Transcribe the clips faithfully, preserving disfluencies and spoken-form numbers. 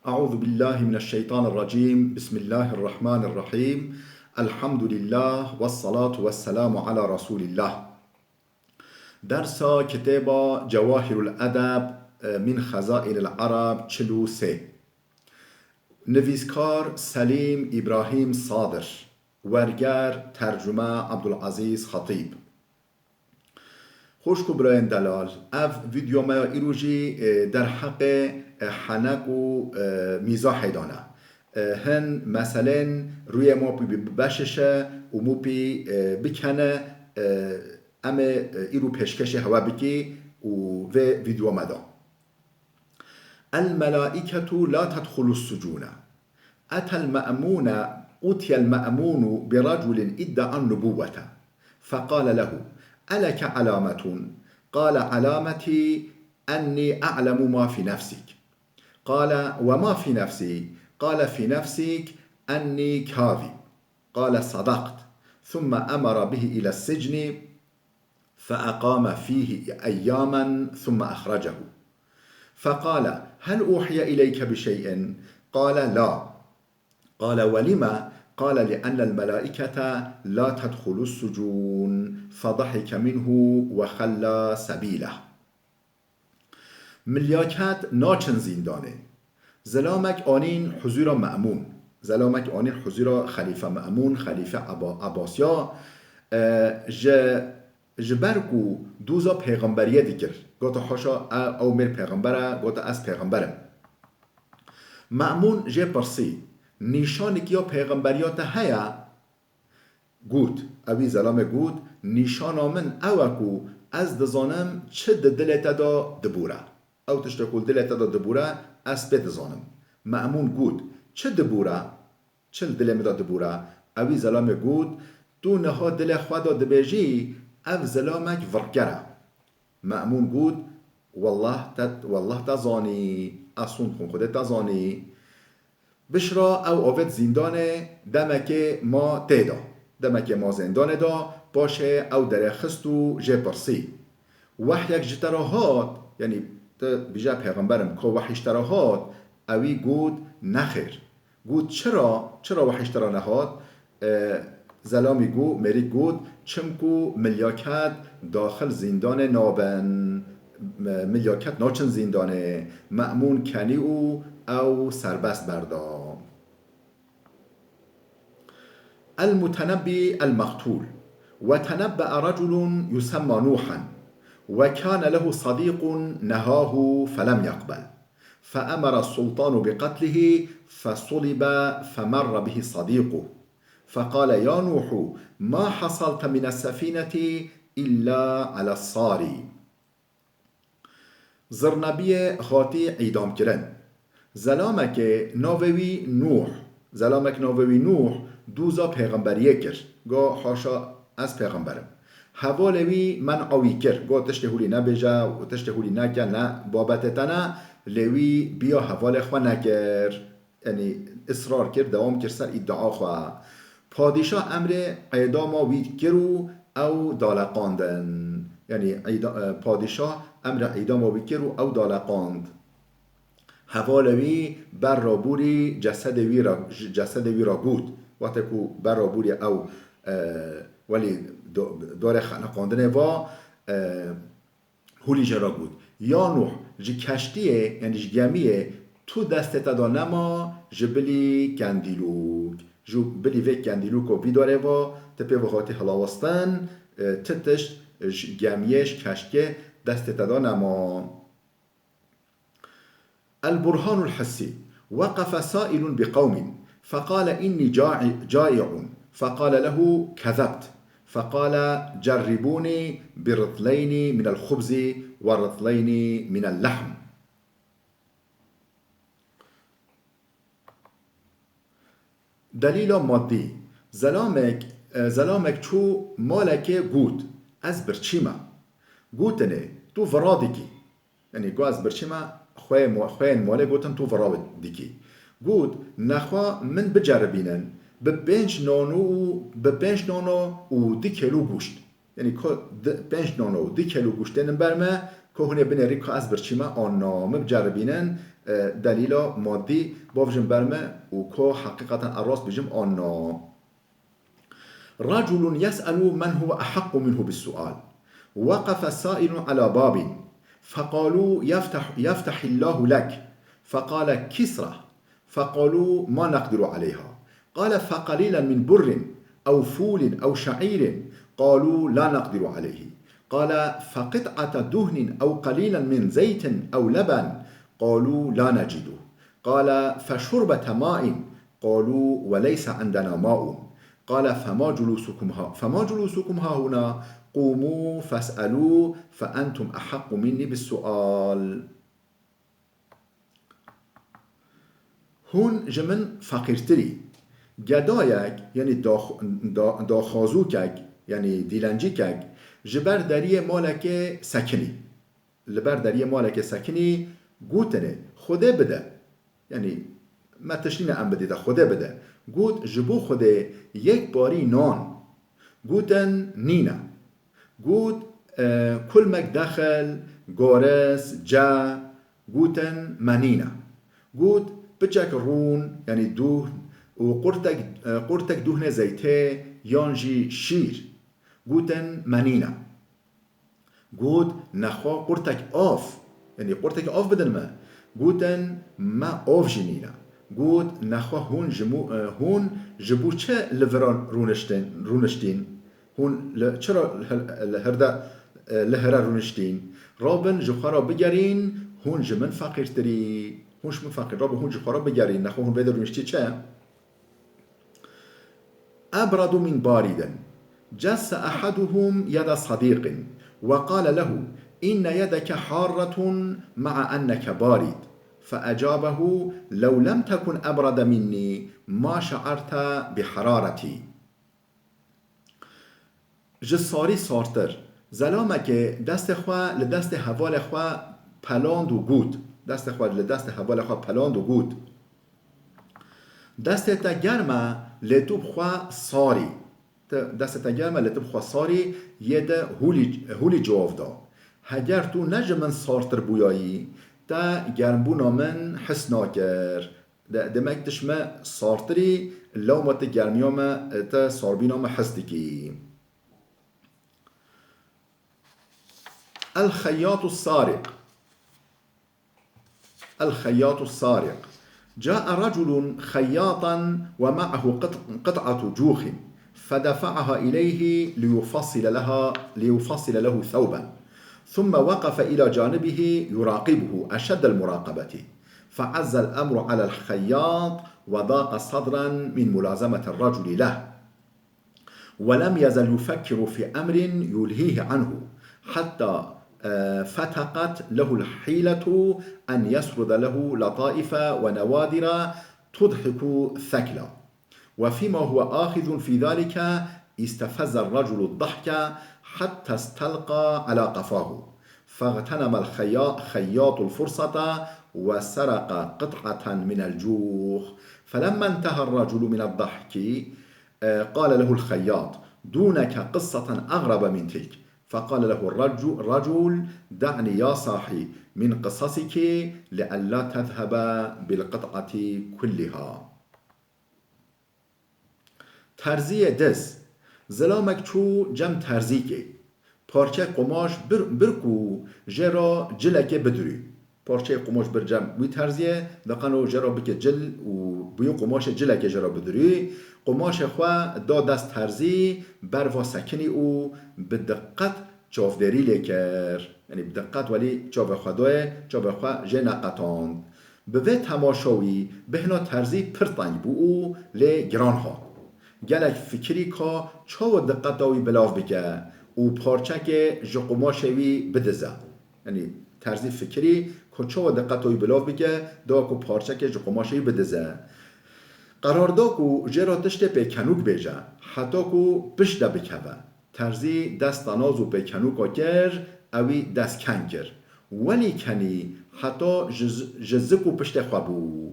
أعوذ بالله من الشيطان الرجيم. بسم الله الرحمن الرحيم. الحمد لله والصلاة والسلام على رسول الله. Dersa kitêba Cewahirul Edeb, e, min Xezaînil Ereb, çil û sê. Nivîskar Selîm Îbrahîm Sadir. Werger, tercume Abdulazîz Xetîb. Xwişk û birayên delal, ev vîdyo me ya îro jî, e, derheqê, e, henek û, e, mîzahê de ne. E, hin meselên rûyê me pî bi-, beşişe û me pî, e, bikene, e, em ê, e, îro pêşkêşê hewe bikî û vê vîdyo me de. الملائكة لا تدخل السجون. أتى المأمون، أتي المأمون برجل ادعى النبوة، فقال له: ألك علامة؟ قال: علامتي أني أعلم ما في نفسك. قال: وما في نفسي؟ قال: في نفسك أني كاذب. قال: صدقت. ثم أمر به إلى السجن، فأقام فيه أياما ثم أخرجه. فقال: هل أوحي إليك بشيء؟ قال: لا. قال: ولم؟ قال: لأن الملائكة لا تدخل السجون. فضحك منه وخلى سبيله. Milyaket naçin zîndanê. Zelamek anîn huzûra Me'mûn. Zelamek anîn huzûra Xelîfe Me'mûn, Xelîfe Eba-, Ebasiya, e, ji, ji ber ku dûza pêxemberiyê dikir. Gota, haşa, e, ew mêr pêxember e, gota, ez pêxember im. Me'mûn jê pirsî, nîşanek ya pêxemberiya te heye? Got, ewî zelamê got, nîşana min ew e ku ez dizanim çi di dilê te de dibûre. Ew tiştê ku li dilê te de dibûre, ez pê dizanim. Me'mûn got, çi dibûre? Çi li dilê min de dibûre? Ewî zelamê got, tu niha dilê xwe de dibêjî, ev zelamek virker e. Me'mûn got, wellah te, wellah te zanî, ez sûnd xwim Xwedê te zanî. Bişra ew avêt zîndanê, demekê ma tê de. Demekê ma zîndanê de, paşê ew derêxist û jê pirsî. Wehyek ji te re hat, yanî tu bîje pêxember im, ka wehy ji te re hat, ewî got, nexêr. Got, çira, çira wehy ji te re nehat? E, zelamî got, mêrik got, çimku milyaket daxil zîndanê nabin. M-, milyaket naçin zîndanê. Me'mûn kenî û ew serbest berda. المتنبي المقتول. وتنبأ رجل يسمى نوحا، وكان له صديق نهاه فلم يقبل، فأمر السلطان بقتله، فصلب، فمر به صديقه، فقال: يا نوح، ما حصلت من السفينة إلا على الصاري. Zirnebiyê hatî îdamkirin. Zelamekê navê wî Nûh, zelamek navê wî Nûh, dûza pêxemberiyê kir. Go, haşa, ez pêxember im. Hevalê wî men'a wî kir. Go, tiştê hûlî nebêje û tiştê hûlî neke, ne babetê te ne, lê wî biya hevalê xwe nekir. Yanî, israr kir, dewam kir ser îdia xwe. Padîşah emrê îdama wî kir û ew daleqandin. Yanî, îda-, e, padîşah emrê îdama wî kir û ew daleqand. Hevalê wî ber rabûrî cesedê wî re, ji cesedê wî re got. Wextê ku ber rabûrî ew, e, welî do-, dorê xeniqandinê va, e, Hûlî jê re got, ya Nûh, ji keştiyê, yanî ji gemiyê, tu destê te de nema ji bilî kendîlûk. Ji bilî vê kendîlûko vî dorê ve, tu pê ve hatî hilawestin, e, ti tişt ji gemiyê, ji keştiyê destê te de nema. البرهان الحسي. وقف سائل بقوم فقال: إني جاع-، جائع. فقال له: كذبت. فقال: جربوني برطلين من الخبز ورطلين من اللحم. Delîla maddî. Zelamek, e, zelamek çû malekê got, ez birçî me. Gotinê, tu vira dikî. Yanî, got, ez birçî me, xwê mo-, xweyên malê gotin, tu vira dikî. Got, nexwe min biceribînin, bi pênc nano û, bi pênc nano û du kêlo goşt. Yanî, ko di, pênc nano û du kêlo goşt tênin ber me, ko hûn ê binêrî ka ez birçî me, an na, min biceribînin, e, delîla madî bavêjin ber me û ka heqîqeten ez rast bêjim an na. رجل يسأل من هو أحق منه بالسؤال. وقف سائل على باب فقالوا: يفتح، يفتح الله لك. فقال: كسرى. فقالوا: ما نقدر عليها. قال: فقليلا من بر أو فول أو شعير. قالوا: لا نقدر عليه. قال: فقطعة دهن أو قليلا من زيت أو لبن. قالوا: لا نجده. قال: فشربة ماء. قالوا: وليس عندنا ماء. قال: فما جلوسكم ها، فما جلوسكم هاهنا؟ قوموا فاسألوا فأنتم أحق مني بالسؤال. Hûn ji min feqîrtir î. Gedayek, yanî dax-, da-, daxwazûkek, yanî dîlencîkek ji ber deriyê malekê sekinî. Li ber deriyê malekê sekinî, gotinê: Xwedê bide. Yanî, me tişt nîne em bidî te, Xwedê bide. Got: Ji bo Xwedê yek parî nan. Gotin: Nîne. Got: E, kulmek dexil, goris, ce. Gotin: Me nîne. Got: Piçek rûn, yanî duhn, û qurtek, e, qurtek duhnê zeytê yan jî şîr. Gotin: Me nîne. Got: Nexwe qurtek av, yanî qurtek av bidin me. Gotin: Me av jî nîne. Got: Nexwe hûn ji mû-, e, hûn ji bo çi li vira rûniştin, rûniştîn? Hûn li, çira li, li hirde, e, li hire rûniştîn? Rabin ji xwe re bigerîn, hûn ji min feqîrtir î. Hûn ji min feqîr, rabin hûn ji xwe re bigerîn. Nexwe hûn vê de rûniştî çi? أبرد من بارد. جس أحدهم يد صديق وقال له: إن يدك حارة مع أنك بارد. فأجابه: لو لم تكن أبرد مني ما شعرت بحرارتي. Ji sarî sartir. Zelamekê destê xwe li destê hevalê xwe peland û got, destê xwe li destê hevalê xwe peland û got: Destê te germ e, lê tu bi xwe sar î. Te, destê te germ e, lê tu bi xwe sar î, yê de hûlî, hûlî cewab da: Heger tu ne ji min sartir bûyayî, te germbûna min his nakir. De-, demek tu ji me sartir î, lewma tu germiya me, te sarbîna me his dikî. الخياط السارق. الخياط السارق. جاء رجل خياطا ومعه قط-، قطعة جوخ، فدفعها إليه ليفصل لها، ليفصل له ثوبا، ثم وقف إلى جانبه يراقبه أشد المراقبة، فعز الأمر على الخياط وضاق صدرا من ملازمة الرجل له، ولم يزل يفكر في أمر يلهيه عنه، حتى، آه، فتقت له الحيلة أن يسرد له لطائف ونوادر تضحك ثكلى. وفيما هو آخذ في ذلك، استفز الرجل الضحك حتى استلقى على قفاه، فاغتنم الخيا-، الخياط الفرصة وسرق قطعة من الجوخ. فلما انتهى الرجل من الضحك، آه، قال له الخياط: دونك قصة أغرب من تلك. فقال له الرج-، الرجل: دعني يا صاحي من قصصك لئلا تذهب بالقطعة كلها. Terziyê diz. Zilamek çû cem terzîkê. Parçe qumaş bir, bir ku jê re cilekê bidirû. Parçeyê qumaş bir cem wî terziyê, diqeno jê re bike cil û bi wî qumaşê cilekê jê re bidirû. Qumaşê xwe da dest terzî, ber va sekinî û bi diqet çavdêrî lê kir. Yanî bi diqet welî çavê xwe dayê, çavê xwe jê neqetand. Bi vê temaşa wî bêhna terzî pir teng bû û lê giran hat. Gelek fikirî ka çawa diqeta wî bilav bike û parçekê ji qumaşê wî bidize. Yanî terzî fikirî ka çawa diqeta wî bilav bike, da ku parçekê ji qumaşê wî bidize. Qerar da ku jê re tiştê pêkenûk bêje, heta ku pişt de bikeve. Terzî dest tenaz û pêkenûka kir, ewî dest ken kir. Welî kenî heta ji, ji zik û piştê xwe bû.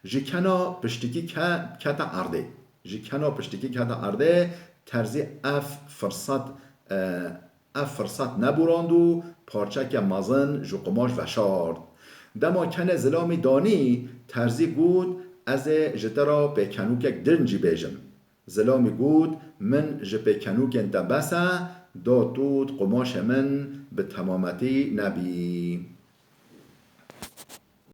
Ji kena piştikî ke-, kete erdê. Ji kena piştikî kete erdê, terzî ev firsat, e, ev firsat neborand û parçeke mezin ji qumaş veşart. Dema kenê zilamî danî, terzî got, ez ê ji te re pêkenûkek din jî bêjim. Zilamî got, min ji pêkenûkên te bes e, da tu di qumaşê min bi temametî nebî.